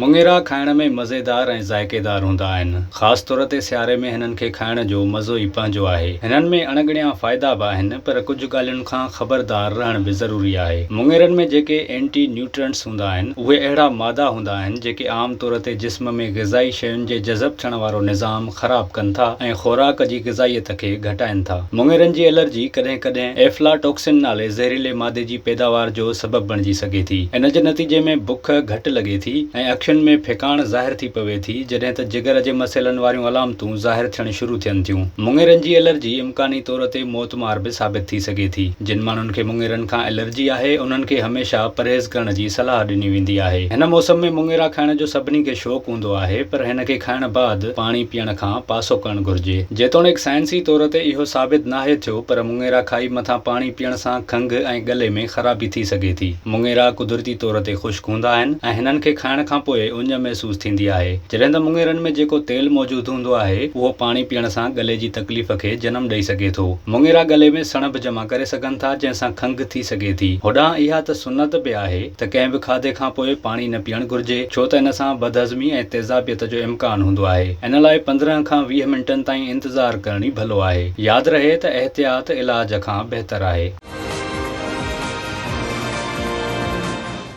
مڱيرا کائڻ ۾ مزيدار ۽ ذائقيدار هوندا آهن. خاص طور تي سياري ۾ هنن کي کائڻ جو مزو ئي پنهنجو آهي. هنن ۾ اڻڳڻيا فائدا به آهن پر ڪجهه ڳالهين کان خبردار رهڻ به ضروري آهي. مڱيرن ۾ جيڪي اينٽي نيوٽرنٽس هوندا آهن اهي اهڙا مادا هوندا آهن جيڪي عام طور تي جسم ۾ غذائي شين جي جذب ٿيڻ وارو نظام خراب ڪن ٿا ۽ خوراڪ جي غذائيت کي گهٽائن ٿا. مڱيرن جي الرجي ڪڏهن ڪڏهن ايفلاٽوڪسن نالي زهريلي مادي جي پيداوار جو سبب بڻجي سگهي ٿي. ان جي نتيجي ۾ بک گهٽ لڳي ٿي ۽ اکين ۾ ڦڪاڻ ظاهر ٿي پوي ٿي، جڏهن ته جگر جي مسئلن واريون علامتون ظاهر ٿيڻ شروع ٿين ٿيون. مڱيرن جي الرجي امڪاني طور تي موتمار به ثابت ٿي سگهي ٿي. جن ماڻهن کي مڱيرن کان الرجي آهي، انهن کي هميشه پرهيز ڪرڻ جي صلاح ڏني ويندي آهي. هن موسم ۾ مڱيرا کائڻ جو سڀني کي شوق هوندو آهي، پر هن کي کائڻ بعد پاڻي پيئڻ کان پاسو ڪرڻ گهرجي. جيتوڻيڪ سائنسي طور تي اهو ثابت ناهي ٿيو پر مڱيرا کائي مٿان پاڻي پيئڻ سان کنگهه ۽ ڳلي ۾ خرابي ٿي سگهي ٿي. مڱيرا قدرتي طور تي خشڪ هوندا آهن ۽ هنن کي کائڻ کان پوء اڃ محسوس ٿيندي آهي. جڏهن ته مڱيرن ۾ جيڪو تيل موجود هوندو آهي اهو پاڻي پيئڻ سان ڳلي جي تڪليف کي جنم ڏئي سگهي ٿو. مڱيرا ڳلي ۾ سڻڀ جمع ڪري سگهن ٿا جنهن سان کنگهه ٿي سگهي ٿي. هوڏانهن اها ته سنت به آهي ته ڪنهن به کاڌي کان پوء پاڻي نه پيئڻ گهرجي، ڇو ته ان سان بدهضمي ۽ تيزابيت جو امڪان هوندو آهي. ان لاء 15 کان 20 منٽن تائين انتظار ڪرڻ ئي ڀلو آهي. ياد رهي ته احتياط علاج کان بهتر آهي.